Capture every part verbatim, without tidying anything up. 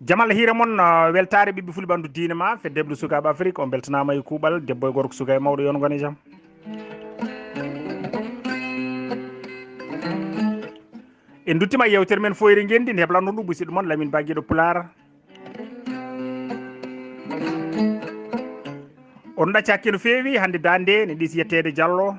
Jamal hiire mon, ah, weltaare ɓiɓɓe fulɓe ɓanndu diine ma, fedde heblo sukaaɓe Afrik, on mbeltanaama e kuuɓal, debbo e gorko, suka e mawɗo, yo on ngone jam. En nduttima e yewtere men Fooyre Ngenndi, nde heblanɗon ɗum musidɗo mon Lamin Ba Giɗo Pulaar. On ɗaccaaki no feewi, hannde daande ne ɗiisi yetteede Jallo.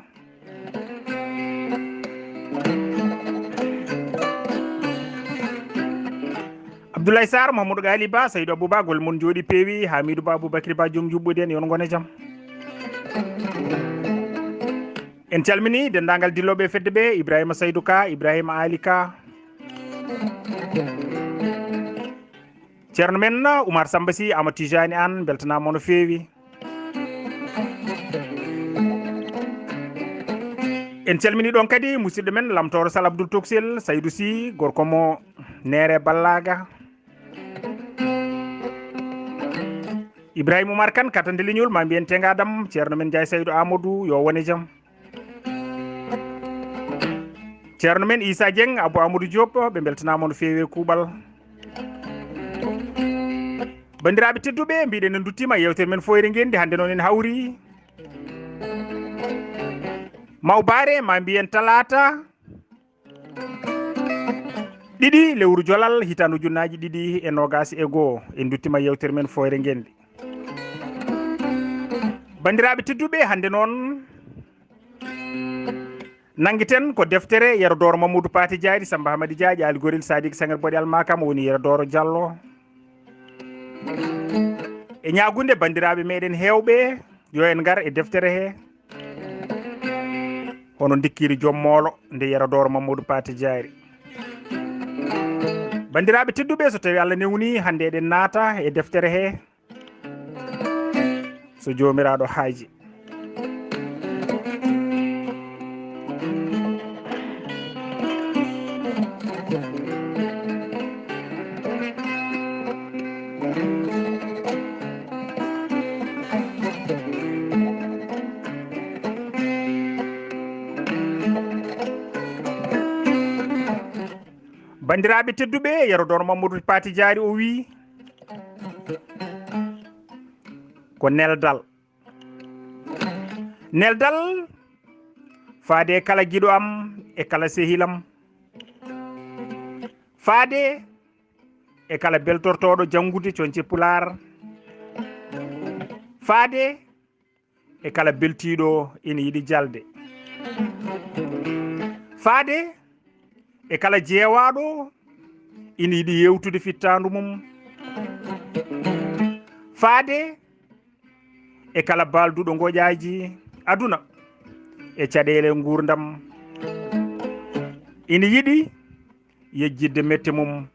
Abdoulaye Sarr, Mahamadou Ghali Ba, Saydou Abou Ba, golle mon njooɗi peewi, Hamidou Ba, Aboubacry Ba, joom juɓɓudi en, yo on ngone jam. En calmini denndaangal dillooɓe e fedde ɓe, Ibrahima Saydou Ka, Ibrahima Ali Ka. Ceerno men Oumar Samba Sy, Amadou Tijani Anne, mbeltanaama no feewi. En calmini ɗon kadi musidɗo men Lamtooro Sal Abdoul Toksel, Saydou Sy, gorko mo Neere Ballaga. Ibrahima Oumar Kane, katande leñol, ma mbiyen tengadam, ceerno men Ndiaye Saydou Amadou, yo wone jam. Ceerno men Issa Dieng, Abou Amadou Diop, ɓe mbeltanaama no feewi e kuuɓal. Banndiraaɓe tedduɓe, mbiɗen en nduttiima e yewtere men Fooyre Ngenndi, hannde noon en hawri Mawbaare, ma mbiyen talaata ɗiɗi lewru Jolal, hitaande ujunnaaji ɗiɗi e noogaas e goo. En nduttiima e yewtere men Fooyre Ngenndi. Banndiraaɓe tedduɓe, hannde noon nanngiten ko deftere Yero Dooro Mamadou Paté Diary, Samba Hamadi Diaye, Aali Gorel, Sadik Sangir Bodi Almakam, woni Yero Dooro Diallo. E ñaagunde banndiraaɓe meɗen heewɓe, yo en ngar e deftere he, hono Ndikkiri Joom Moolo nde Yero Dooro Mamadou Paté Diary. Banndiraaɓe tedduɓe, so tawi Allah newni, hannde eɗen naata e deftere he, so Joomiraaɗo haaji. Banndiraaɓe tedduɓe, Yero Dooro Mamadou Paté Diary o wii ko neldal. Neldal faade e kala giɗo am, e kala sehilam. Faade e kala beltortooɗo janngude coñce Pulaar. Faade e kala beltiiɗo ina yiɗi jalde. Faade e kala jeewaaɗo ina yiɗi yewtude fittaandu mum. Faade e kala baalduɗo ngoƴaaji aduna e caɗeele nguurndam, ina yiɗi yejjitde mette mum,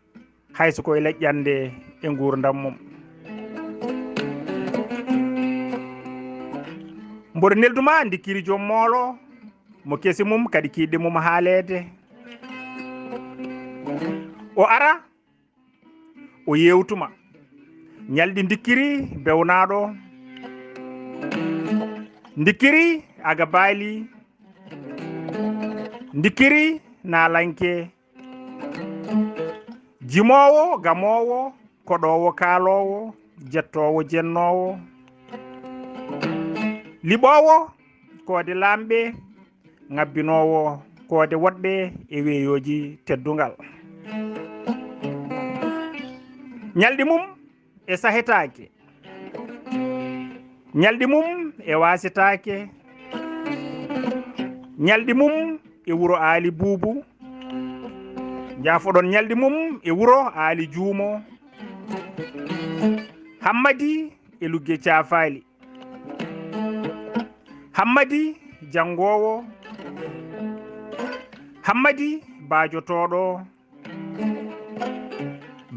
hay so ko e leƴƴannde e nguurndam mum. Mboɗo nelduma Ndikkiri Joom Moolo, mo kesi mum kadi kiiɗɗe mum haaleede. O ara, o yewtuma. Ñalɗi Ndikkiri bewnaaɗo. Ndikkiri aga baali. Ndikkiri naalanke. Jimoowo, gamoowo, koɗoowo, kaaloowo, jettoowo, jennoowo, liɓoowo koode laamɓe, ŋabbinoowo koode woɗɓe e weeyooji teddungal. Ñalɗi mum e sahetaake. Ñalɗi mum e waasetaake. Ñalɗi mum e wuro Aali Buubu. Njaafoɗon ñalɗi mum e wuro Aali Juumo. Hammadi e Lugge Caafaali. Hammadi janngoowo. Hammadi baajotooɗo.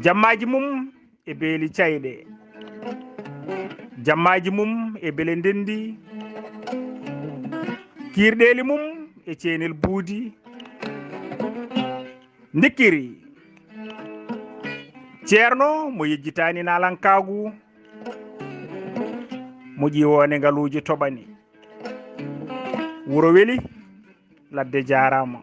Jammaaji mum e beeli cayɗe. Jammaaji mum e beele ndenndi. Kiirɗeeli mum e ceenel buudi. Ndikkiri. Ceerno mo yejjitaani naalankaagu. Mo ƴiwoone ngaluuji toɓani. Wuro weli, ladde jaaraama.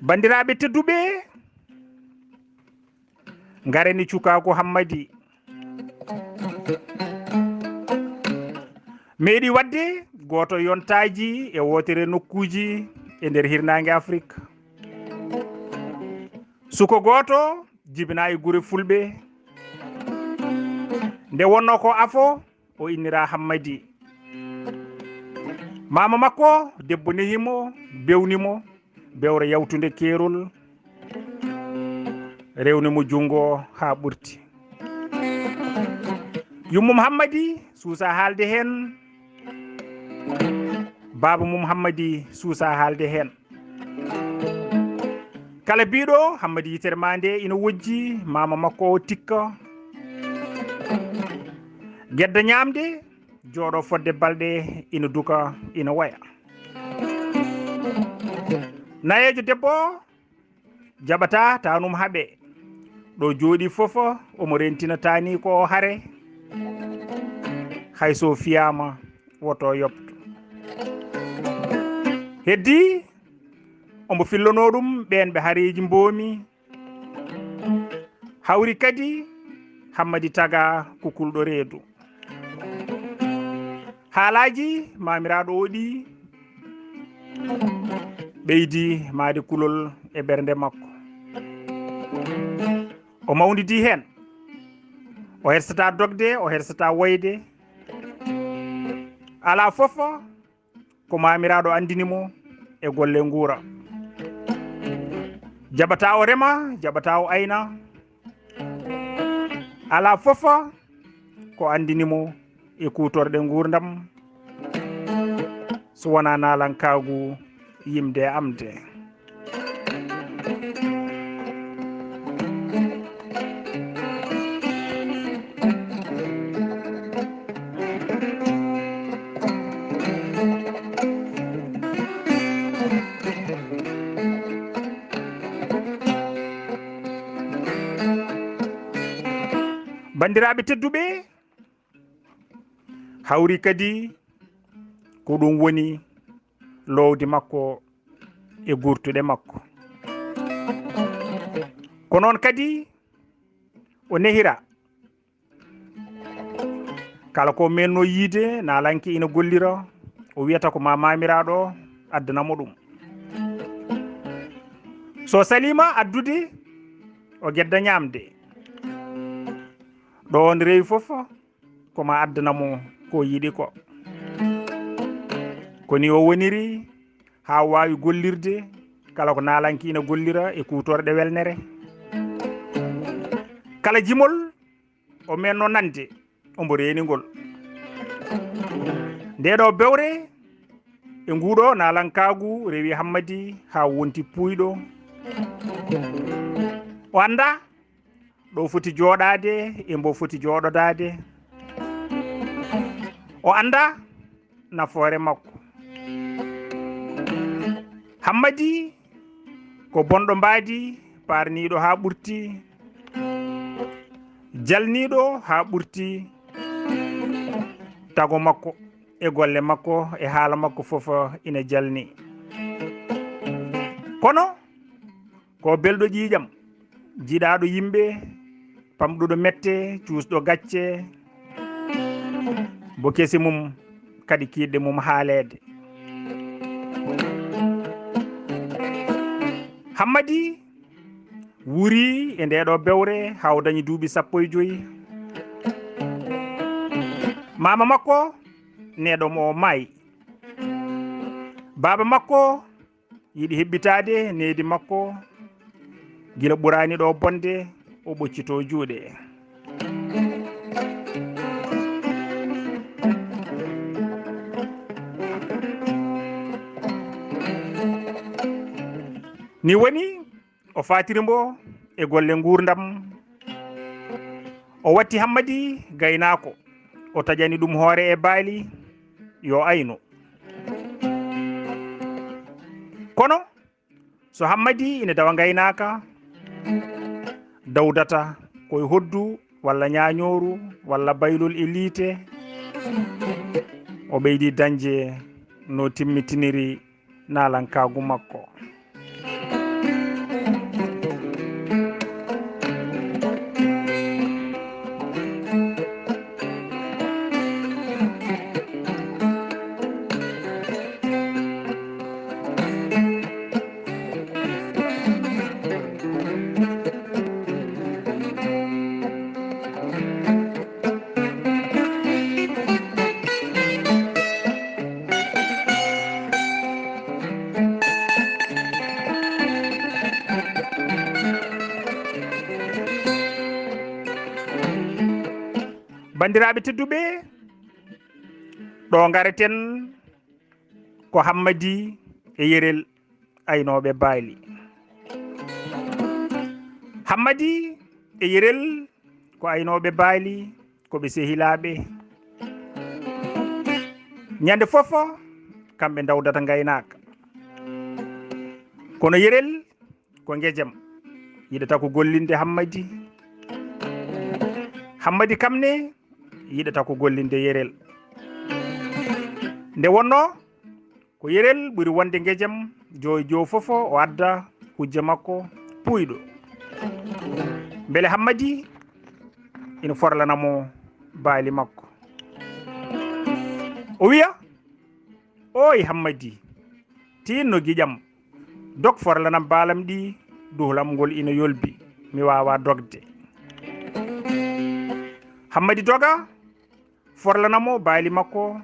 Banndiraaɓe tedduɓe, ngareni cukaaku Hammadi. Meeɗi waɗde gooto yontaaji e wootere nokkuuji e nder hirnaange Afrik. Suko gooto jibinaa e gure fulɓe. Nde wonnoo ko afo, o inniraa Hammadi. Maama makko debbo nehi mo, bewni mo, bewre yawtunde keerol, rewni mo junngo haa ɓurti. Yummum Hammadi suusaa haalde heen, baaba mum Hammadi suusaa haalde heen. Kala biiɗo Hammadi yitere maa nde ina wojji, maama makko o tikka. Gedda ñaamde, jooɗo fodde balɗe, ina duka, ina waya. Nayeejo debbo jaɓata taanum haɓe. Ɗo jooɗi fof, omo rentina taani ko o hare. Hay so fiyaama, woto yoɓto. Heddi, omo fillanoo ɗum ɓeen ɓe hareeji mboomi. Hawri kadi Hammadi Taga kukulɗo reedu. Haalaaji maamiraaɗo o ɗi ɓeydi maade kulol e ɓernde makko. O mawndidi heen. O hersataa dogde, o hersataa woyde. Alaa fof ko maamiraaɗo anndini mo e golle nguura. Jaɓataa o rema, jaɓataa o ayna. Alaa fof ko anndini mo e kuutorɗe nguurndam, so wonaa naalankaagu yimde e amde. Banndiraaɓe tedduɓe, hawri kadi ko ɗum woni loowdi makko e gurtuɗe makko. Ko noon kadi o nehira. Kala ko menno yiide, naalanke ina gollira, o wiyata ko ma maamiraaɗo addana mo ɗum. So saliima addude, o gedda ñaamde. Ɗo on rewi fof, ko ma addana mo ko yiɗi ko. Ko ni o woniri haa waawi gollirde, kala ko naalanke ina gollira e kuutorɗe welnere. Kala jimol o menno nande, omo reeni ngol. Nde ɗo bewre e nguɗo naalankaagu rewi Hammadi haa wonti puuyɗo. O annda ɗo foti jooɗaade e mbo foti jooɗodaade. O annda nafoore makko. Hammadi ko bonɗo mbaadi, paarniiɗo haa ɓurti, jalniiɗo haa ɓurti. Tago makko e golle makko e haala makko fof ina jalni. Kono ko belɗo ƴiiƴam, jiɗaaɗo yimɓe, pamɗuɗo mette, cuusɗo gacce, bo kesi mum kadi kiiɗɗe mum haaleede. Hammadi wuuri e nde ɗo bewre haa o dañi duuɓi sappo e joyi. Maama makko, neɗɗo mo o maayi. Baaba makko yiɗi heɓɓitaade nehdi makko, gila ɓuraani ɗo bonde, o ɓoccito juuɗe. Ni woni o faatiri mbo e golle nguurndam. O watti Hammadi gaynaako, o taƴani ɗum hoore e baali, yo ayno. Kono so Hammadi ina dawa ngaynaaka, dawdata ko e hoddu walla ñaañooru walla baylol e liite. O ɓeydi dañde no timmitiniri naalankaagu makko. Banndiraaɓe tedduɓe, ɗo ngareten ko Hammadi e Yerel, aynooɓe baali. Hammadi e Yerel ko aynooɓe baali, ko ɓe sehilaaɓe. Ñande fof kamɓe ndawdata ngaynaaka. Kono Yerel ko ngejam, yiɗata ko gollinde Hammadi. Hammadi kam ne yiɗata ko gollinde Yerel. Nde wonnoo ko Yerel ɓuri wonde ngejam, joo e joo fof o adda hujja makko puuyɗo. Mbele Hammadi ina forlana mo baali makko. O wiya, "Ooy Hammadi, tiinno giƴam, dog forlanam baalam ɗi, duhlam ngol ina yolbi, mi waawaa dogde." Hammadi doga, forlana mo baali makko.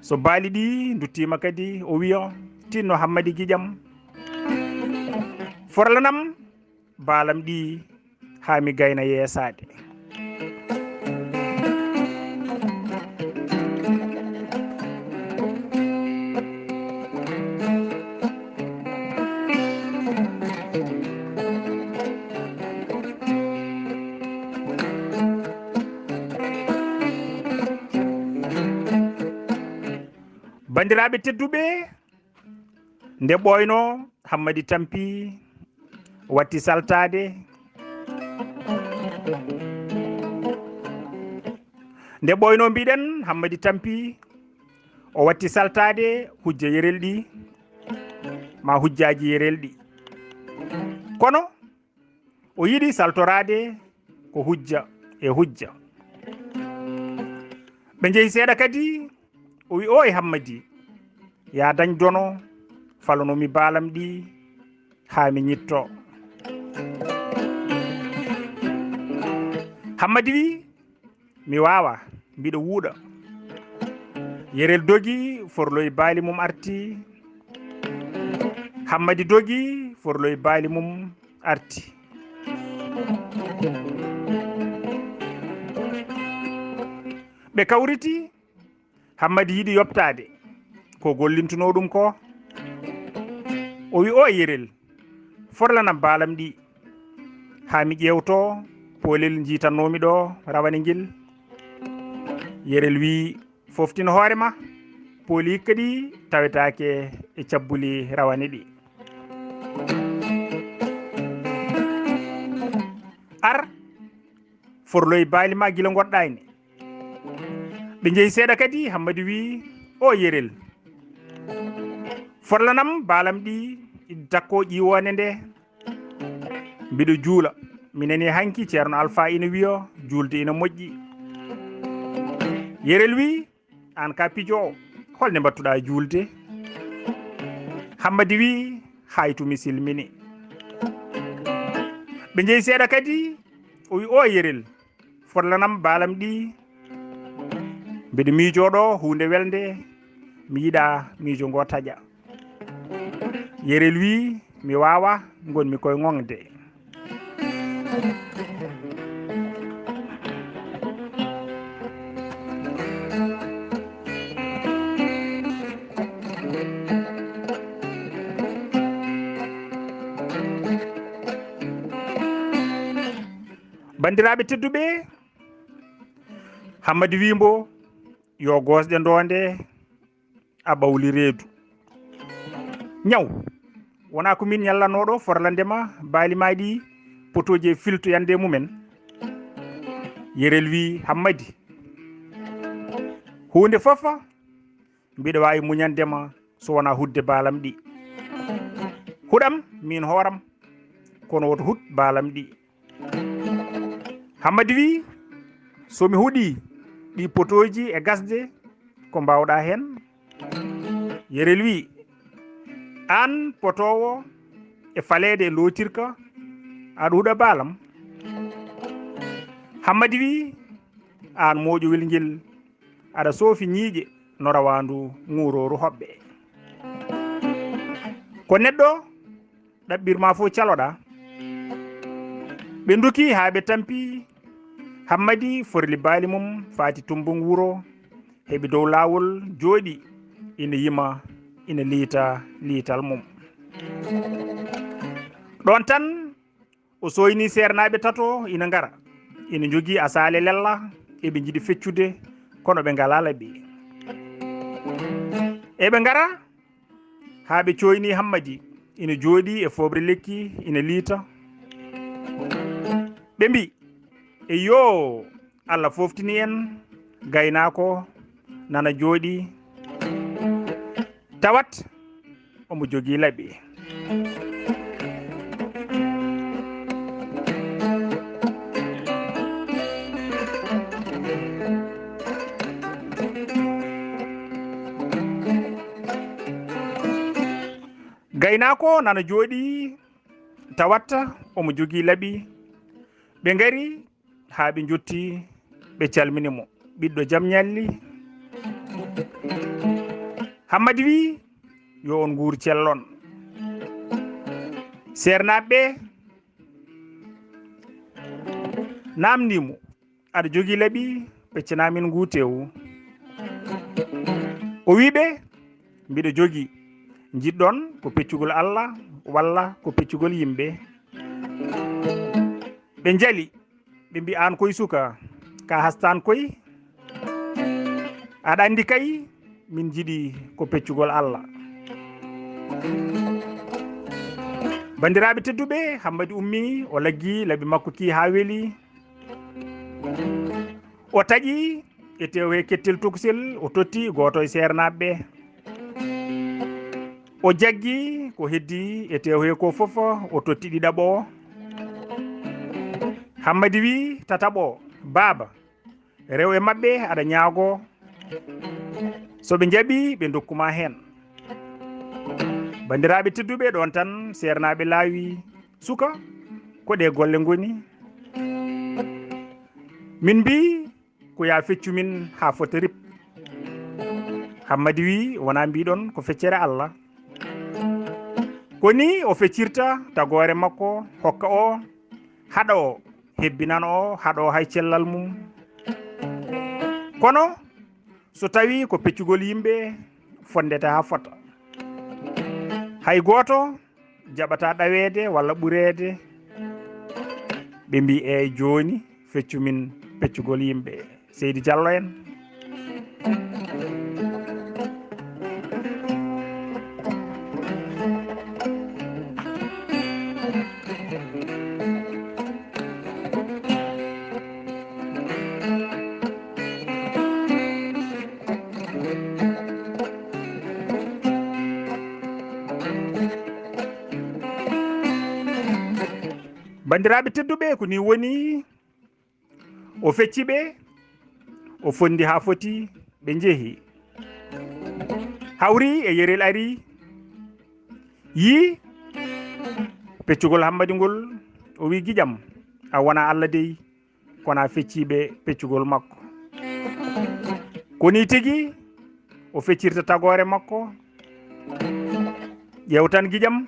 So baali ɗi nduttiima kadi, o wiya, "Tiinno Hammadi giƴam, forlanam baalam ɗi haa mi gayna yeesaade." Banndiraaɓe tedduɓe, nde ɓooyno, Hammadi tampi, watti saltaade. Nde ɓooyno mbiɗen, Hammadi tampi, o watti saltaade hujja Yerel ɗi, ma hujjaaji Yerel ɗi. Kono o yiɗi saltoraade ko hujja e hujja. Ɓe njehi seeɗa kadi, o wi, "Ooy Hammadi, yaa dañ dono, falono mi baalam ɗi haa mi ñitto." Hammadi wi, "Mi waawa, mbiɗo wuuɗa." Yerel dogi, forloyi baali mum arti. Hammadi dogi, forloyi baali mum arti. Ɓe kawriti, Hammadi yiɗi yoɓtaade ko gollintunoo ɗum ko. O wi, "O Yerel, forlanam baalam ɗi, haa mi ƴeewto poolel njiitannoomi ɗo rawane ngel." Yerel wi, "Foftin hoore ma, pooli hikka ɗi tawetaake e cabbuli rawane ɗi. Ar, forloy baali ma gila ngoɗɗaani." Ɓe njehi seeɗa kadi, Hammadi wi, "O Yerel, forlanam baalam ɗi, idda ko ƴiwoonde nde. Mbiɗo juula. Mi nani hanki Ceerno Alfa ina wiya juulde ina moƴƴi." Yerel wi, "Aan ka pijo o, holnde mbattuɗa juulde?" Hammadi wi, "Haytu mi silmini." Ɓe njehi seeɗa kadi, o wi, "O Yerel, forlanam baalam ɗi. Mbiɗo miijoo ɗo huunde welnde, mi yiɗa miijo ngo taƴa." Yerel wi, "Mi waawa, ngonmi koye ŋoŋde." Banndiraaɓe tedduɓe, Hammadi wii mbo, yo goosɗe ndoonde a ɓawli reedu. Ñaw, wonaa ko min ñallanooɗo forlande ma baali maa ɗi potooji e filtoyande mumen. Yerel wii, Hammadi, huunde fof mbiɗa waawi muñande ma so wonaa huɗde baalam ɗi. Huɗam miin hooram, kono woto huɗ baalam ɗi. Hammadi wii, so mi huɗii ɗi potooji e gasde, ko mbaawɗaa heen? Yerel wii, aan potoowo e faleede e lootirka, aɗa huɗa baalam? Hammadi wii, aan mooƴowel ngel, aɗa soofi ñiiƴe no rawaandu ŋuurooru hoɓɓe. Ko neɗɗo ɗaɓɓirma fof caloɗaa. Ɓe nduki haa ɓe tampi, Hammadi forli baali mum faati tumbung wuro, heɓi dow laawol, jooɗi ina yima, ina liita liital mum. Ɗoon tan o sooyni seernaaɓe tato ina ngara, ina njogii asaale lella, eɓe njiɗi feccude, kono ɓe ngalaa laɓi. Eɓe ngara haa ɓe cooyni Hammadi, ina jooɗii e fooɓre lekki, ina liita. Ɓe mbii, "Eyyoo, Allah fooftini en, gaynaako nana jooɗii, tawat omo jogii laɓi." Gaynaako nana jooɗii, tawat omo jogii laɓi. Ɓe ngari haa ɓe njotti, ɓe calmini mo. Ɓiɗɗo jam ñalli. Hammadi wii, "Yo on nguur cellon." Seernaaɓe ɓe naamndii mo, "Aɗa jogii laɓi? Peccana min nguu teewu." O wii ɓe, "Mbiɗo jogii. Njiɗɗon ko peccugol Allah walla ko peccugol yimɓe?" Ɓe njali. Ɓe mbi, "Aan koy suka, ka hastaan koy. Aɗa anndi kay, min njiɗi ko peccugol Allah." Banndiraaɓe tedduɓe, Hammadi ummii, o laggi laɓi makko ki haa weli. O taƴi e tew he kettel tokusel, o totti gooto e seernaaɓe ɓe. O jaggi ko heddii e tew he ko fof, o totti ɗiɗaɓo o. Hammadi wii tataɓo o, "Baaba, rew e maɓɓe aɗa ñaagoo. So ɓe njaɓii, ɓe ndokku ma heen." Banndiraaɓe tedduɓe, ɗoon tan seernaaɓe laawi, "Suka, ko ɗe golle ngoni?" Min mbii, "Ko yaa feccu min haa fota rip." Hammadi wii, "Wonaa mbiɗon ko feccere Allah." Ko nii o feccirta tagoore makko, hokka o, haɗa o, hebbinan o, haɗa o hay cellal mum. Kono so tawii ko peccugol yimɓe, fonndete haa fota. Hay gooto jaɓataa ɗaweede walla ɓureede. Ɓe mbii, "Eey, jooni feccu min peccugol yimɓe." Seydi Diallo en. Banndiraaɓe tedduɓe, ko nii woni. O fecci ɓe, o fonndi haa foti, ɓe njehi. Hawri e Yerel ari, yii peccugol Hammadi ngol, o wii, "Giƴam, a wonaa Allah dey, kono a feccii ɓe peccugol makko." Ko nii tigi o feccirta tagoore makko, ƴeew tan giƴam,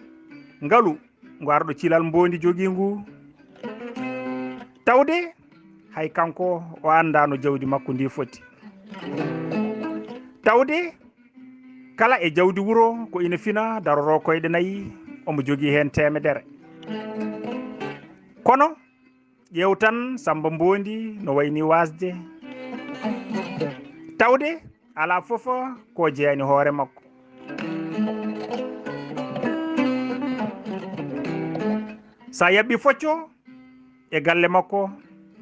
ngalu ngu arɗo cilal mboondi jogii ngu. Tawde hay kanko o anndaa no jawdi makko ndi foti. Tawde kala e jawdi wuro ko ina fina daroroo koyɗe nayi, omo jogii heen teemedere. Kono Ƴeew tan Sammba Mboondi no wayni waasde. Tawde alaa fof ko jeyani hoore makko. So a yaɓɓi focco e galle makko,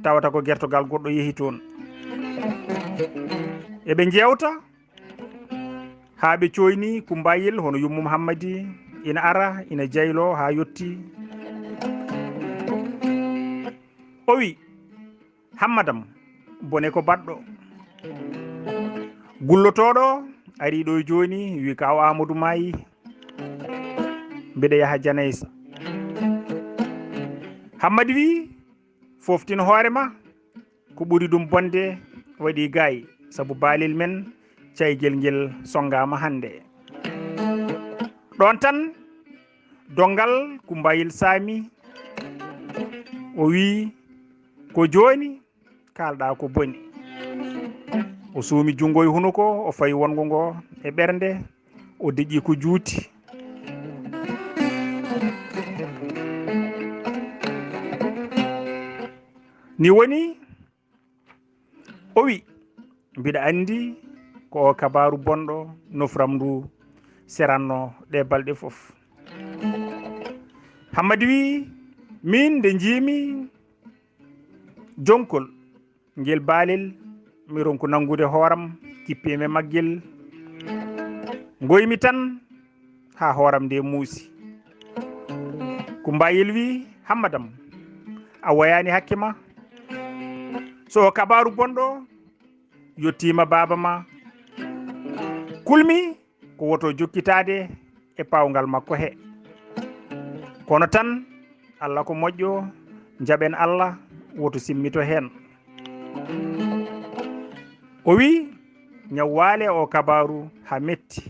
tawata ko gertogal goɗɗo yehi toon. Eɓe njeewta haa ɓe cooyni Kumbayel hono yummum Hammadi, ina ara, ina jayloo haa yotti. O wi, "Hammadam, bone ko baɗɗo. Gullotooɗo arii ɗo jooni, wi, 'Kaaw Aamadu maayi, mbiɗa yaha janaysa.'" Hammadi wi, "Fooftin hoore ma, ko ɓuri ɗum bonde waɗi gaay, sabu baalel men caygel ngel sonngaama hannde." Ɗoon tan donngal Kumbayel saami, o wi, "Ko jooni kaalɗaa ko boni." O suumi junngo e hunuko, o fayi wonngo ngo e ɓernde, o deƴƴi ko juuti. Ni woni, o wi, "Mbiɗa anndi ko o kabaaru bonɗo nofram ndu seranno ɗe balɗe fof." Hammadi wi, "Min nde njiimi jonkol ngel baalel, mi ronku nanngude hooram, kippii mi maggel, ngoymi tan haa hooram nde muusi." Kumbayel wi, "Hammadam, a woyaani hakke ma. So o kabaaru bonɗo yottiima baaba ma, kulmi ko woto jokkitaade e paawngal makko he. Kono tan, Alla ko moƴƴo, njaɓen Alla, woto simmito heen." O wi, "Ñaw waale o kabaaru haa metti."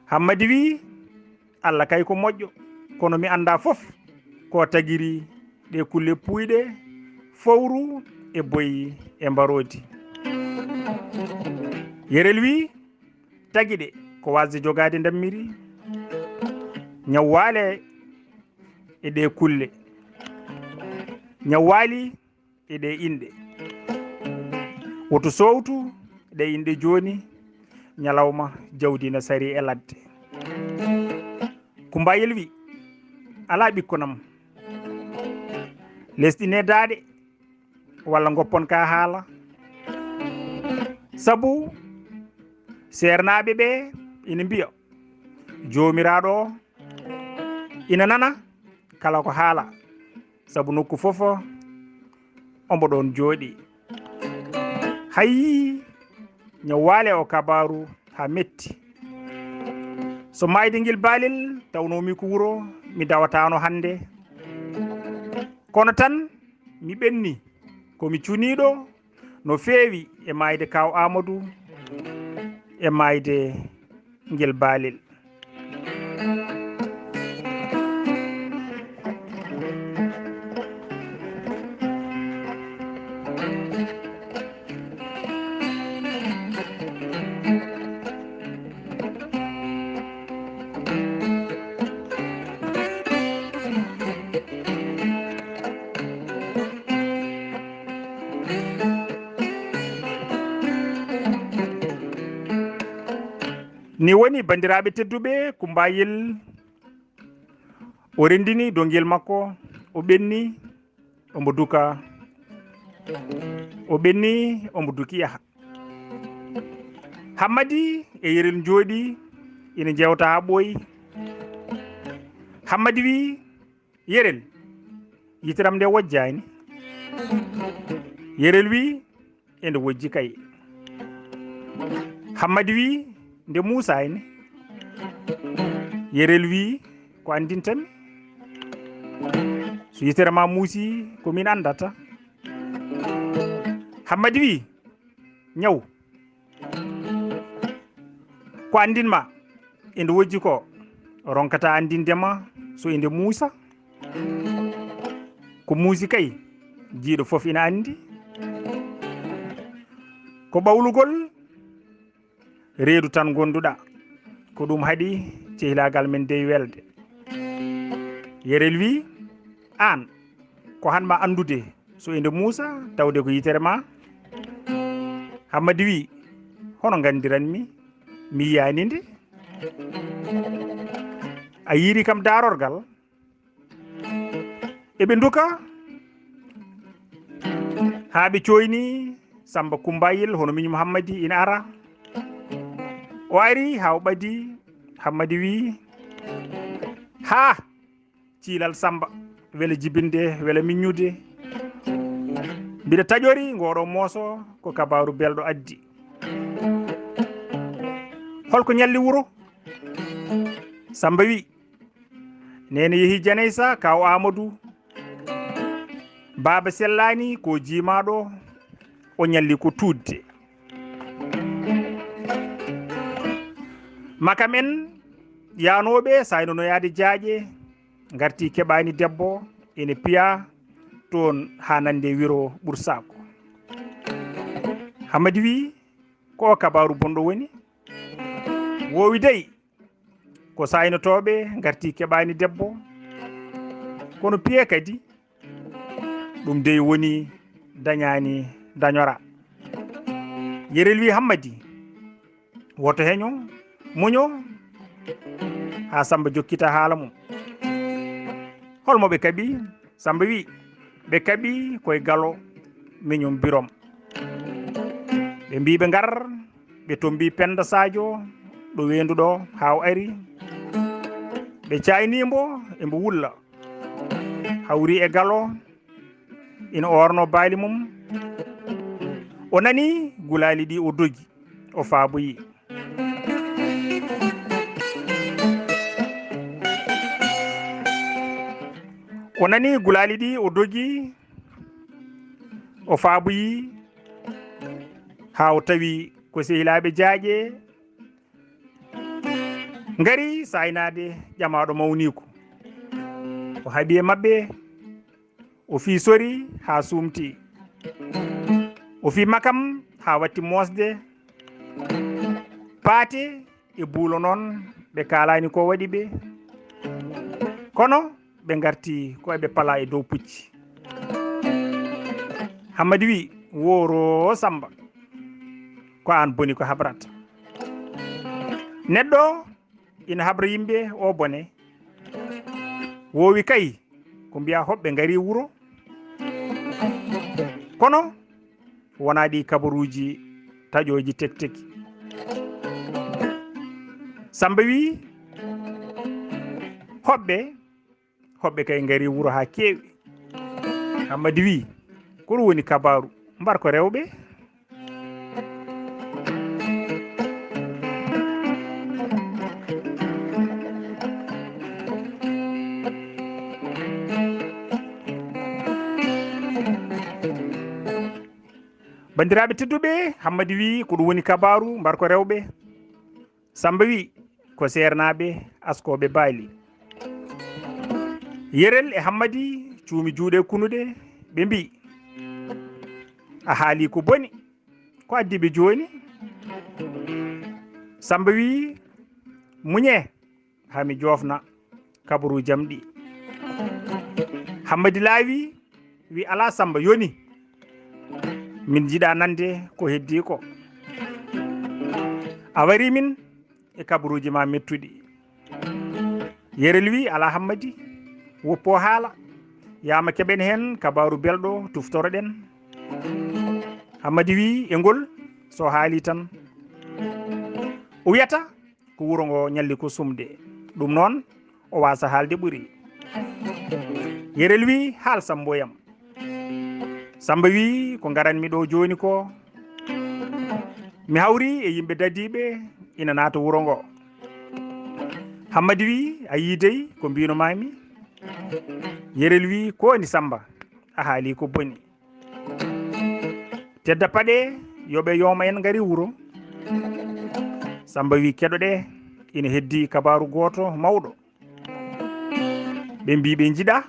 Hammadi wi, "Alla kay ko moƴƴo, kono mi anndaa fof ko tagiri ɗe kulle puuyɗe, fowru e boyi e mbaroodi." Yerel wi, "Tagi ɗe ko waasde jogaade ndammiri. Ñaw waale e ɗe kulle. Ñaw waali e ɗe inɗe. Woto soowtu ɗe inɗe jooni, ñalawma jawdi na sari e ladde." Kumbayel wi, "Alaa ɓikkonam, lesɗine daaɗe, walla ngoppon ka haala. Sabu seernaaɓe ɓe ina mbiya, Joomiraaɗo o ina nana kala ko haala, sabu nokku fof omo ɗoon jooɗi. Hayi, ñaw waale o kabaaru haa metti. So maayde ngel baalel tawnoo mi ko wuro, mi dawataano hannde. Kono tan mi ɓenni, ko mi cuniiɗo no feewi e maayde Kaaw Aamadu, e maayde ngel baalel." Ni woni, banndiraaɓe tedduɓe, Kumbayel o renndini dongel makko, o ɓenni, omo duka, o ɓenni, omo duki yaha. Hammadi e Yerel njooɗi, ina njeewta haa ɓooyi. Hammadi wi, "Yerel, yiteram nde wojjaani?" Yerel wi, "E nde wojji kay." Hammadi wi, "Nde muusaani?" Yerel wi, "Ko anndinta mi? So yitere ma muusi, ko min anndata." Hammadi wi, "Ñaw, ko anndin ma e nde wojji ko, ronkata anndinde ma so e nde muusa. Ko muusi kay, jiiɗo fof ina anndi. Ko ɓawlugol reedu tan ngonduɗa. Ko ɗum haɗi cehilaagal men dey welde." Yerel wi, "Aan, Ko han ma anndude so ende muusa tawde ko yitere ma. Hammadi wi, hono nganndiranmi, mi yiyaani nde. A yiiri kam daarorgal. Eɓe nduka haa ɓe cooyni Samba Kumbayel, hono miñum Hammadi ina ara. O ari haa o ɓadi. Hammadi wi, haa ciilal Samba, wela jibinde, wela miññude. Mbiɗa taƴori ngoɗo mooso ko kabaaru belɗo addi. Holko ñalli wuro? Samba wi, neene yehi Janaysa, kaw Amadou. Baaba sellaani ko jiimaaɗo, o ñalli ko tuudde. Makam en yaanooɓe saynonoyaade jaaƴe, ngarti keɓaani debbo, ene piya toon haa nande wiro Ɓursaako. Hammadi wi, ko o kabaaru bonɗo woni? Woowi dey, ko saynotooɓe ngarti keɓaani debbo, kono piye kadi, ɗum dey woni dañaani dañora. Yerel wi Hammadi, woto heño, muño, haa Samba jokkita haala mum. Holmo ɓe kaɓi? Samba wi, ɓe kaɓi koye Galo, miñum Birom. Ɓe mbi ɓe ngar, ɓe tombi Penda Sadio ɗo weendu ɗo, haa o ari. Ɓe cayni mbo, embo wulla. Hawri e Galo, ina oorno baali mum. O nani gulaali ɗi, o dogi, o faaboyi. O nani gulaali ɗi, o dogi, o faaboyi, haa o tawi ko sehilaaɓe jaaƴe ngari saynaade ƴamaaɗo mawniiko. O haɓi e maɓɓe, o fii sori haa suumti. O fii makam haa watti moosde. Paate e buulo noon, ɓe kaalaani ko waɗi ɓe. Kono ɓe ngarti ko eɓe pala e dow pucci. Hammadi wi, wooro Samba, ko aan boni ko habrata. Neɗɗo ina habra yimɓe o bone. Woowi kay ko mbiya hoɓɓe ngari wuro. Kono wonaa ɗi kabaruuji taƴooji tekteki. Samba wi, hoɓɓe, hoɓɓe kay ngari wuro haa keewi. Hammadi wi, ko ɗum woni kabaaru? Mbar ko rewɓe. Banndiraaɓe tedduɓe, Hammadi wi, ko ɗum woni kabaaru? Mbar ko rewɓe. Samba wi, ko seernaaɓe askooɓe baali. Yerel e Hammadi cuumi juuɗe kunuɗe, ɓe mbi, a haali ko boni, ko addi ɓe jooni? Samba wi, muñe, haa mi joofna kabaruuji am ɗi. Hammadi laawi, wi, alaa Samba, yoni. Min njiɗa nande ko heddi ko. A wari min e kabaruuji ma mettuɗi. Yerel wi, alaa Hammadi, woppo haala. Yaama keɓen heen kabaaru belɗo tuftoroɗen. Hammadi wi, e ngol so haali tan. O wiyata ko wuro ngo ñalli ko sumde. Ɗum noon, o waasa haalde ɓuri. Yerel wi, haal Samboyam. Samba wi, ko ngaranmi ɗo jooni ko, mi hawri e yimɓe dadiiɓe ina naata wuro ngo. Hammadi wi, a yii dey ko mbino mami? Yerel wi, ko woni Samba? A haali ko boni. Tedda paɗe, yo ɓe yooma en ngari wuro. Samba wi, keɗoɗe, ina heddi kabaaru gooto mawɗo. Ɓe mbi ɓe njiɗa,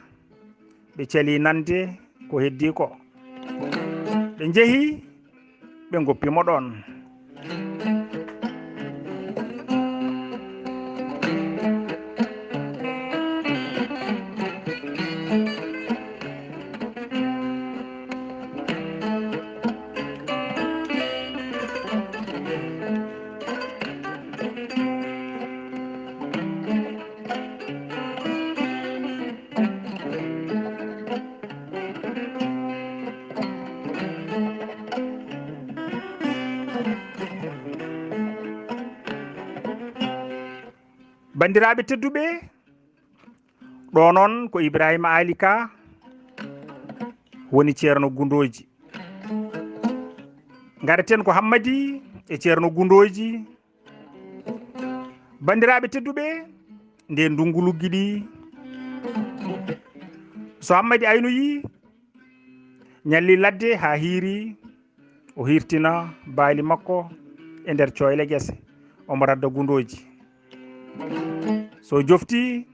ɓe cali nande ko heddi ko. Ɓe njehi, ɓe ngoppi mo ɗoon. Banndiraaɓe tedduɓe, ɗo noon ko Ibrahima Ali Ka woni Ceerno Gundooji. Ngareten ko Hammadi e Ceerno Gundooji. Banndiraaɓe tedduɓe, nde ndunngu luggiɗi, so Hammadi aynoyi, ñalli ladde haa hiiri, o hirtina baali makko e nder cooyle gese, omo radda gundooji. So jofti,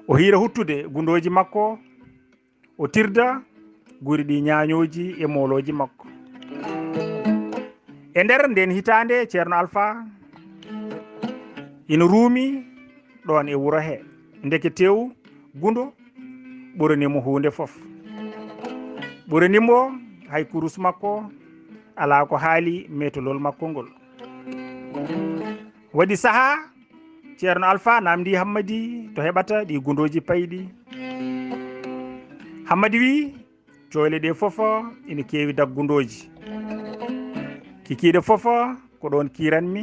o hiira huttude gundooji makko, o tirda guri ɗi ñaañooji e moolooji makko. E nder nden hitaande, Ceerno Alfa ina ruumi ɗoon e wuro he. Ndeke tew gundo ɓurani mo huunde fof. Ɓurani mo hay kurus makko alaa ko haali meetolol makko ngol. Waɗi sahaa, Ceerno Alfa naamndi Hammadi to heɓata ɗi gundooji payɗi. Hammadi wi, cooyle ɗe fof ina keewi daggundooji. Kikiiɗe fof ko ɗoon kiiranmi.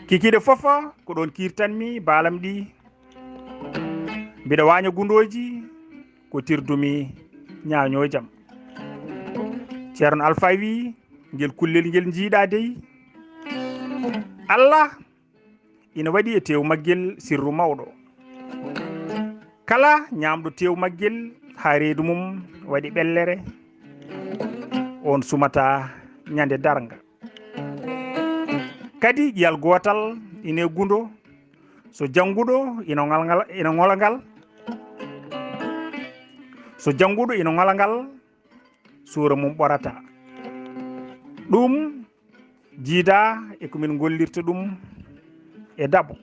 Kikiiɗe fof ko ɗoon kiirtanmi baalam ɗi. Mbiɗa waaña gundooji ko tirdumi ñaañoojam. Ceerno Alfa wi, ngel kullel ngel njiiɗa dey, Allah ina waɗi e teew maggel sirru mawɗo. Kala ñaamɗo teew maggel haa reedu mum waɗi ɓellere, on sumata ñande darnga. Kadi ƴiyal gootal ine gundo, so jannguɗo ina ŋol ngal, ina ŋola ngal. So jannguɗo ina ŋola ngal, suura mum ɓorata. Ɗum jiida e ko min ngollirta ɗum e dabo.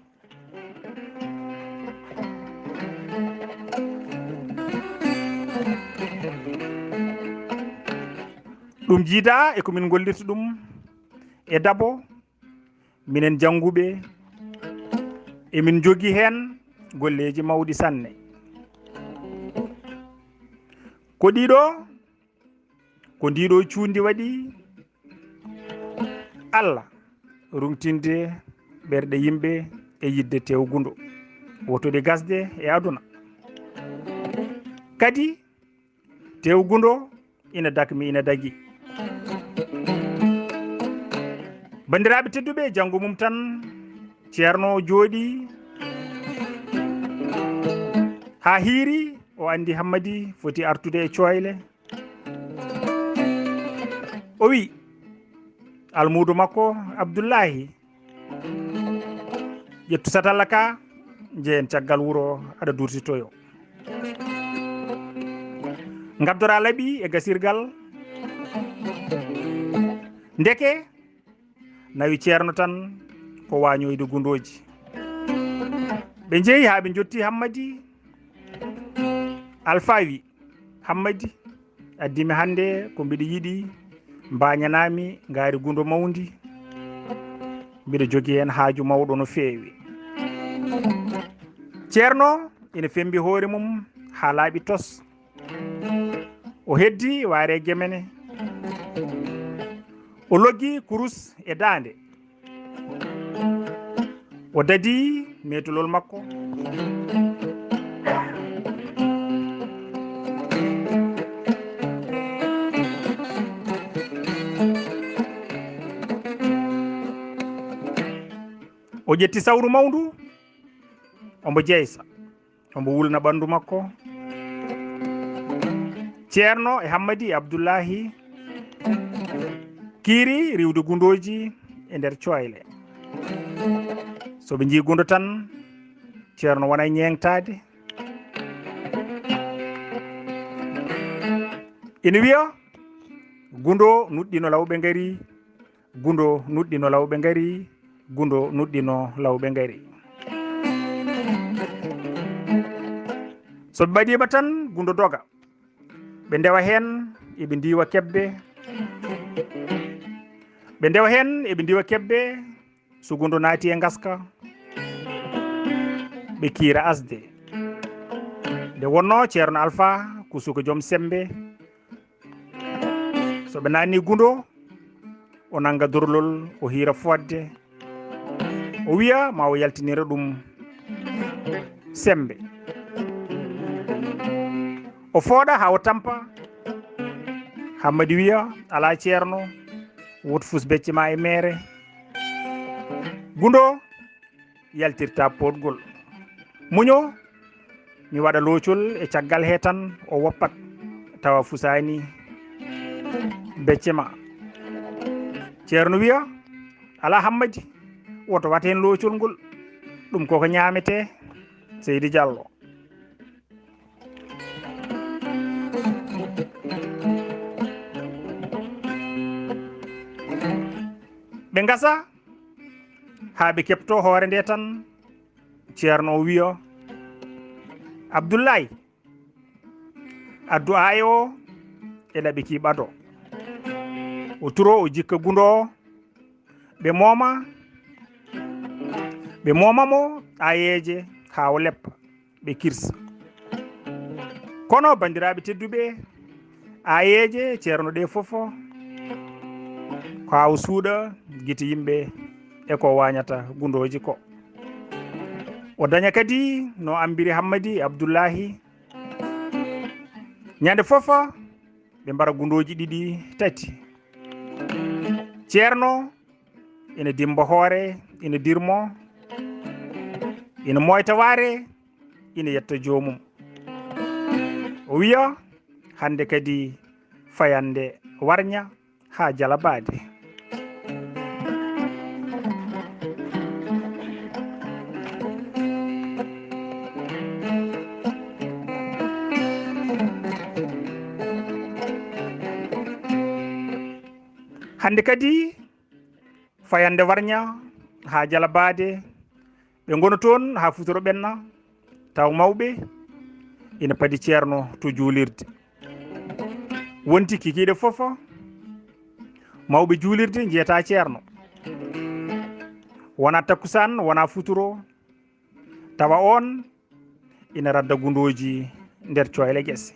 Ɗum jiida e ko min ngollirta ɗum e dabo. Minen jannguɓe, emin njogii heen golleeji mawɗi sanne. Ko ɗiɗo, ko ndiɗo cuundi waɗi Allah ruŋtinde ɓerɗe yimɓe e yiɗde teew gundo, wotude gasde e aduna. Kadi, teew gundo ina dakmi, ina dagi. Banndiraaɓe tedduɓe, janngo mum tan, Ceerno jooɗi haa hiiri, o anndi Hammadi foti artude e cooyle. O wi almuudo makko Abdullahi, ƴettu satalla ka, njehen caggal wuro, aɗa dursitoyo. Ngaddora laɓi e gasirgal. Ndeke nawi Ceerno tan ko waañoyde gundooji. Ɓe njehi haa ɓe njotti Hammadi. Alfa wi, Hammadi, addimi hannde ko mbiɗa yiɗi mbaañanami ngaari gundo mawndi. Mbiɗa jogii heen haaju mawɗo no feewi. Ceerno ina fembi hoore mum haa laaɓi tos. O heddi waare gemene. O loggi kurus e daande. O dadi meetolol makko. O ƴetti sawru mawndu, omo jeysa, omo wulna ɓanndu makko. Ceerno e Hammadi e Abdullahi kiiri riwde gundooji e nder cooyle. So ɓe njii gundo tan, Ceerno wona e ñeeŋtaade. Ina wiya, "Gundo nuɗɗino lawɓe ngari, gundo nuɗɗino lawɓe ngari, gundo nuɗɗino lawɓe ngari." So ɓe mbaɗiima tan, gundo doga. Ɓe ndewa heen, eɓe ndiiwa kebbe. Ɓe ndewa heen, eɓe ndiiwa kebbe. So gundo naati e ngaska, ɓe kiira asde. Nde wonnoo Ceerno Alfa ko suka joom semmbe. So ɓe naatni gundo, o nannga dorlol, o hiira fodde, o wiya ma o yaltinira ɗum semmbe. O fooɗa haa o tampa. Hammadi wiya, "Alaa, ceerno, wot fus becce ma e meere. Gundo yaltirta pootgol. Muño, mi waɗa loocol e caggal he tan o woppat, tawa fusaani becce ma." Ceerno wiya, "Alaa, Hammadi, woto wat heen loocol ngol. Ɗum koko ñaametee." Seydi Jallo. Ɓe ngasa haa ɓe keɓto hoore nde tan, ceerno o wiya, "Abdullaay, addu aaye o e laɓi ki ɓado." O turo, o jikka gundo o, ɓe mooma, ɓe mooma mo aayeeje haa o leppa, ɓe kirsa. Kono, banndiraaɓe tedduɓe, aayeeje ceerno ɗe fof ko haa o suuɗa gite yimɓe e ko waañata gundooji ko. O daña kadi no Ambiri Hammadi Abdullahi. Ñande fof, ɓe mbara gundooji ɗiɗi, tati. Ceerno ina dimmba hoore, ina dirmo, ina moyta waare, ina yetta joomum. O wiya, "Hannde kadi fayande warña haa jalabaade." Hannde kadi fayande warña haa jalabaade, ɓe ngona toon haa futuro ɓenna, taw mawɓe ina padi ceerno to juulirde. Wonti kikiiɗe fof, mawɓe juulirde njiyata ceerno. Wona takkusaan, wona futuro, tawa oon ina radda gundooji nder coyle gese.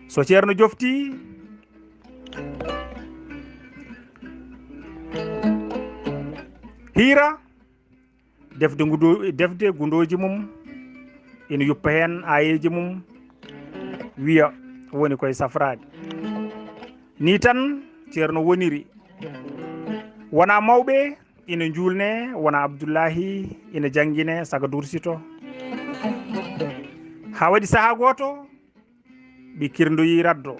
So ceerno jofti, hiira, defde gundo-, defde gundooji mum, ina yuppa heen aayeeji mum, wiya woni koye safraade. Ni tan ceerno woniri. Wona mawɓe ina njuulne, wona Abdullahi ina janngine, saga dursito. Haa waɗi sahaa gooto, ɓe kirndoyi raddo.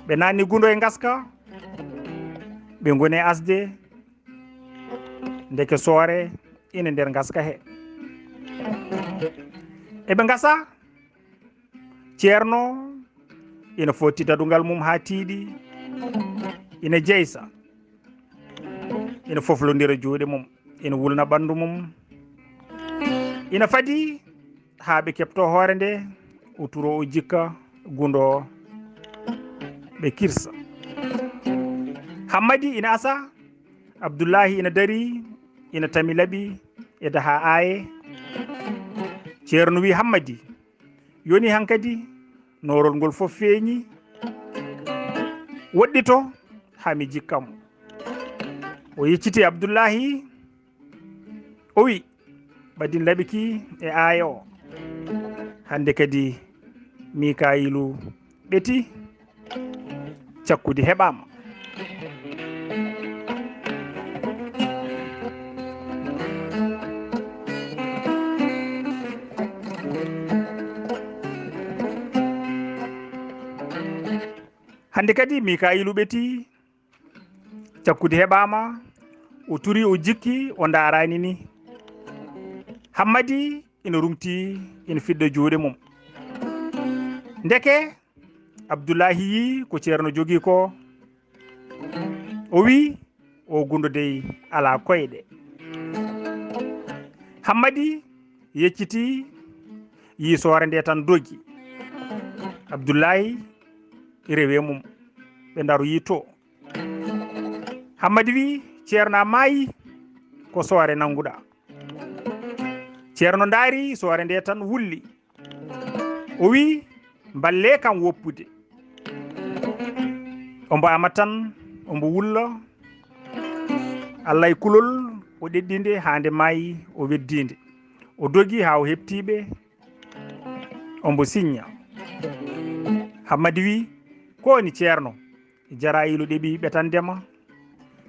Ɓe naanni gundo e ngaska, ɓe ngoni e asde, ndeke soore ina nder ngaska he. Eɓe ngasa, ceerno ina fotti dadungal mum haa tiiɗi, ina jeysa, ina foflondira juuɗe mum, ina wulna ɓanndu mum. Ina fadi haa ɓe keɓto hoore nde, o turo, o jikka gundo, ɓe kirsa. Hammadi ina asa, Abdullahi ina dari, ina tami laɓi e daha aaye. Ceerno wi Hammadi, "Yoni hankadi noorol ngol fof feeñi. Woɗɗito haa mi jikka mo." O yecciti Abdullahi, o wi, "Ɓadin laɓi ki e aaye o. Hannde kadi Mikayilu ɓeti, cakkudi heɓaama." Hannde kadi Mikayilu ɓeti, cakkudi heɓaama, o turi, o jikki, o ndaaraani ni. Hammadi ina rumti, ina fiɗɗa juuɗe mum. Ndeke Abdullahi yii ko ceerno jogii ko, o wi, "O gundo dey alaa koyɗe." Hammadi yecciti, yii soore nde tan dogi. Abdullahi rewi e mum, ɓe ndaroyi to. Hammadi wi, "Ceerno, a maayi, ko soore nannguɗaa." Ceerno ndaari soore nde tan wulli. O wi, "Mballe kam woppude." Ombo ama tan, ombo wulla. Alla e kulol, o ɗeɗɗinde haa nde maayi, o weddiinde. O dogi haa o heɓtiiɓe, ombo siñña. Hammadi wi: "Ko woni, Ceerno? Jaraayiilo ɗeɓi ɓetande ma.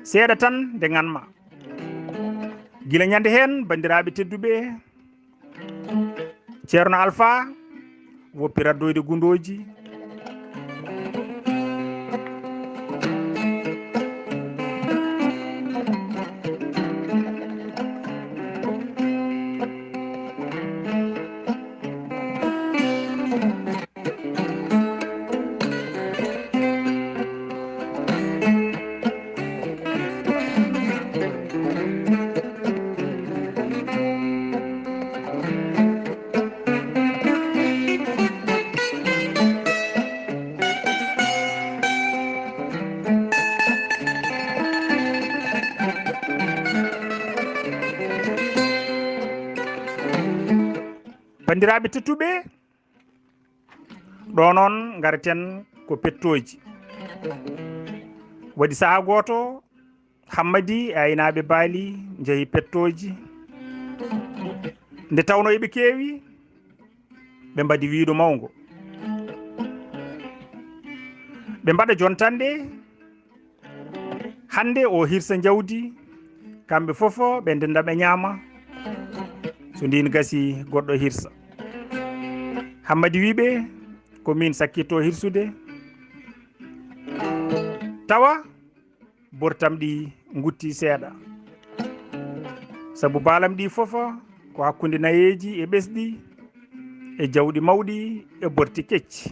Seeɗa tan nde ŋan ma." Gila ñande heen, banndiraaɓe tedduɓe, Ceerno Alfa woppi raddoyde gundooji. Banndiraaɓe tedduɓe, ɗo noon ngareten ko pettooji. Waɗi sahaa gooto, Hammadi e aynaaɓe baali njehi pettooji. Nde tawnoo eɓe keewi, ɓe mbaɗi wiido mawngo. Ɓe mbaɗa jontande, hannde o hirsa njawdi, kamɓe fof ɓe ndenda ɓe ñaama. So ndiin gasi, goɗɗo hirsa. Hammadi wi ɓe: "Ko min sakkitto hirsude." Tawa bortam ɗi ngutti seeɗa. Sabu baalam ɗi fof ko hakkunde nayeeji e ɓesɗi, e jawɗi mawɗi, e borti kecci.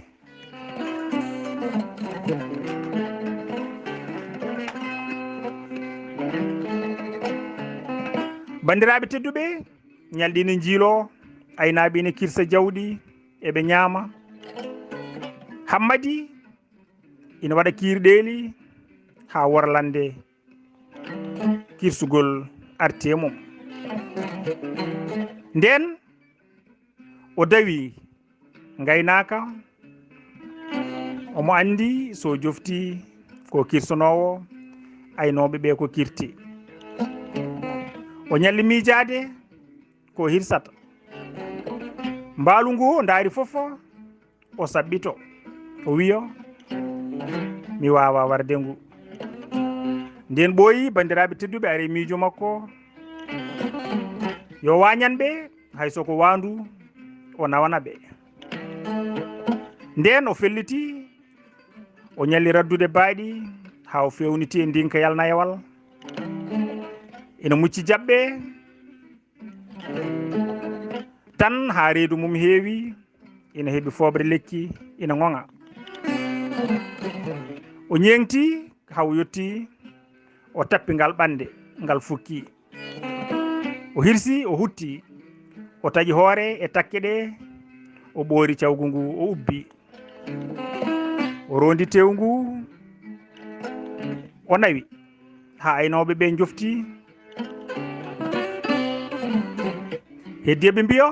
Banndiraaɓe tedduɓe, ñalɗi ine njiiloo, aynaaɓe ine kirsa jawɗi, eɓe ñaama. Hammadi ina waɗa kiirɗeeli haa worlande kirsugol arti e mum. Ndeen o dawi ngaynaaka, omo anndi so jofti ko kirsanoowo, aynooɓe ɓe ko kirti. O ñalli miijaade ko hirsata. Mbaalu ngu o ndaari fof, o saɓɓito, o wiya: "Mi waawaa warde ngu." Ndeen ɓooyi, banndiraaɓe tedduɓe, ari e miijo makko, yo waañan ɓe, hay so ko waandu, o nawana ɓe. Ndeen o felliti, o ñalli raddude baaɗi haa o feewniti e ndinkayal nayawal. Ina mucci jaɓɓe tan haa reedu mum heewi, ina heɓi fooɓre lekki, ina ŋoŋa. O ñeeŋti haa o yotti, o tappi ngal ɓannde, ngal fukki. O hirsi, o hutti, o taƴi hoore e takke ɗe, o ɓoori cawgu ngu, o ubbi. O roondi teewu ngu, o nawi, haa aynooɓe ɓe njofti. Heddi eɓe mbiya,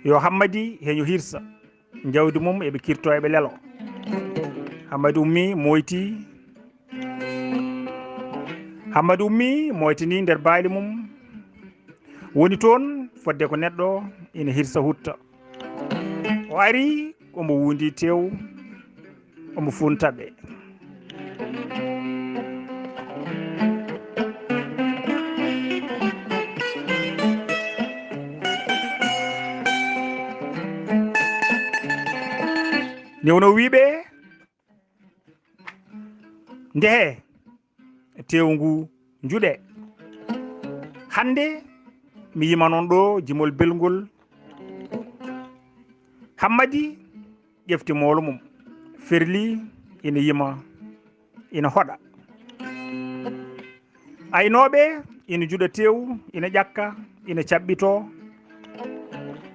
yo Hammadi heño hirsa njawdi mum, eɓe kirto, eɓe lelo. Hammadi ummi, moyti. Hammadi ummi, moytini nder baali mum. Woni toon fodde ko neɗɗo ina hirsa hutta. O ari, omo wuundi tew, omo funta ɓe. Nde wonoo wii ɓe, "Ndehee teewu ngu, njuɗee. Hannde mi yima noon ɗo jimol belngol." Hammadi ƴefti moolo mum, ferli, ina yima, ina hoɗa. Aynooɓe ina njuɗa teewu, ina ƴakka, ina caɓɓitoo,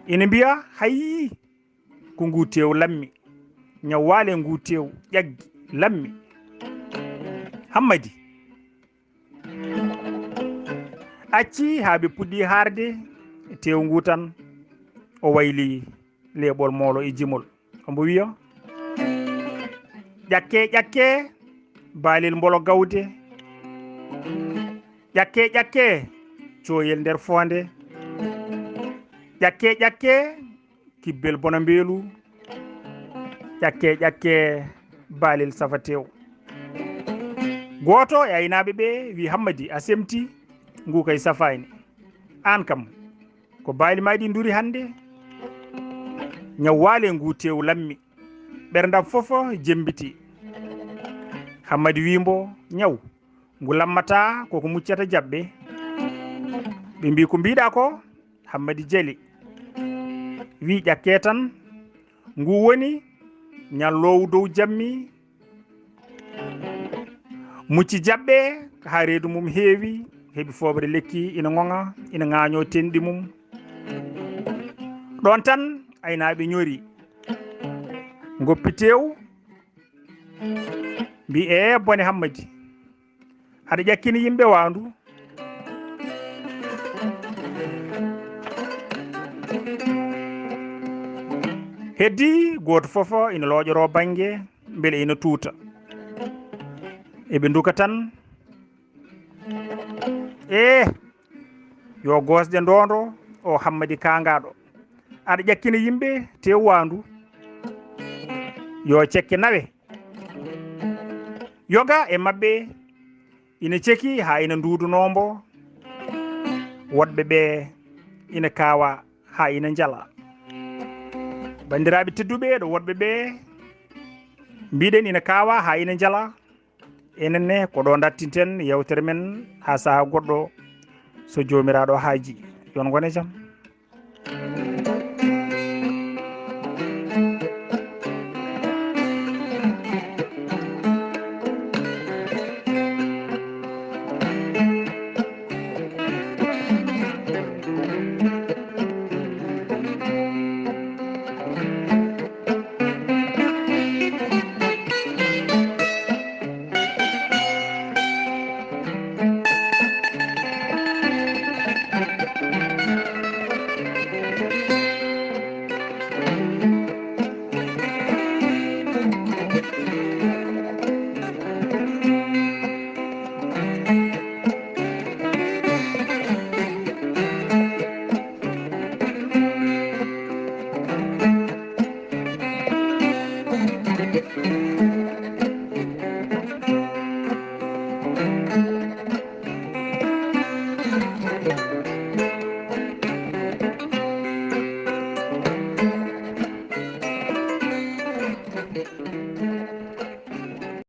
ina mbiya: "Hayyii, ko ngu teewu lammi, ñaw waale ngu teewu ƴaggi lammi." Hammadi acci haa ɓe puɗɗi haarde teewu ngu tan, o wayli leeɓol moolo e jimol. Omo wiya: Ƴakke, ƴakke, baalel mbolo gawde. Ƴakke, ƴakke, cooyel nder foonde. Ƴakke, ƴakke, kibbel bona mbeelu. Ƴakke, ƴakke, baalel safa tew. Gooto e aynaaɓe ɓe wi: "Hammadi, a semti, ngu kay safaani. Aan kam, ko baali ma ɗi nduri hannde? Ñaw waale ngu tew lammi, ɓerndam fof jembiti." Hammadi wi mbo: "Ñaw, ngu lammata koko muccata jaɓɓe." Ɓe mbi: "Ko mbiɗa ko?" Hammadi jeli, wi: "Ƴakke tan, ngu woni ñalloowu dow jammi, mucci jaɓɓe, haa reedu mum heewi, heɓi fooɓre lekki, ina ŋoŋa, ina ŋaañoo tenɗi mum." Ɗoon tan, aynaaɓe ñori, ngoppi tew, mbi: "Ee, bone Hammadi, aɗa ƴakkini yimɓe waandu." Heddi, gooto fof ina looƴoroo bannge, mbele ina tuuta. Eɓe nduka tan: "Ee, yo gosɗe ndoondo, o Hammadi kaangaaɗo. Aɗa ƴakkina yimɓe tew waandu. Yo cekke nawe." Yoga e maɓɓe ina ceki haa ina nduudunoo mbo. Woɗɓe ɓe ina kaawa haa ina njala. Banndiraaɓe tedduɓe, ɗo woɗɓe ɓe mbiɗen ina kaawa haa ina njala. Enen ne, ko ɗo ndattinten yewtere men haa sahaa goɗɗo, so Joomiraaɗo haaji. Yo on ngone jam.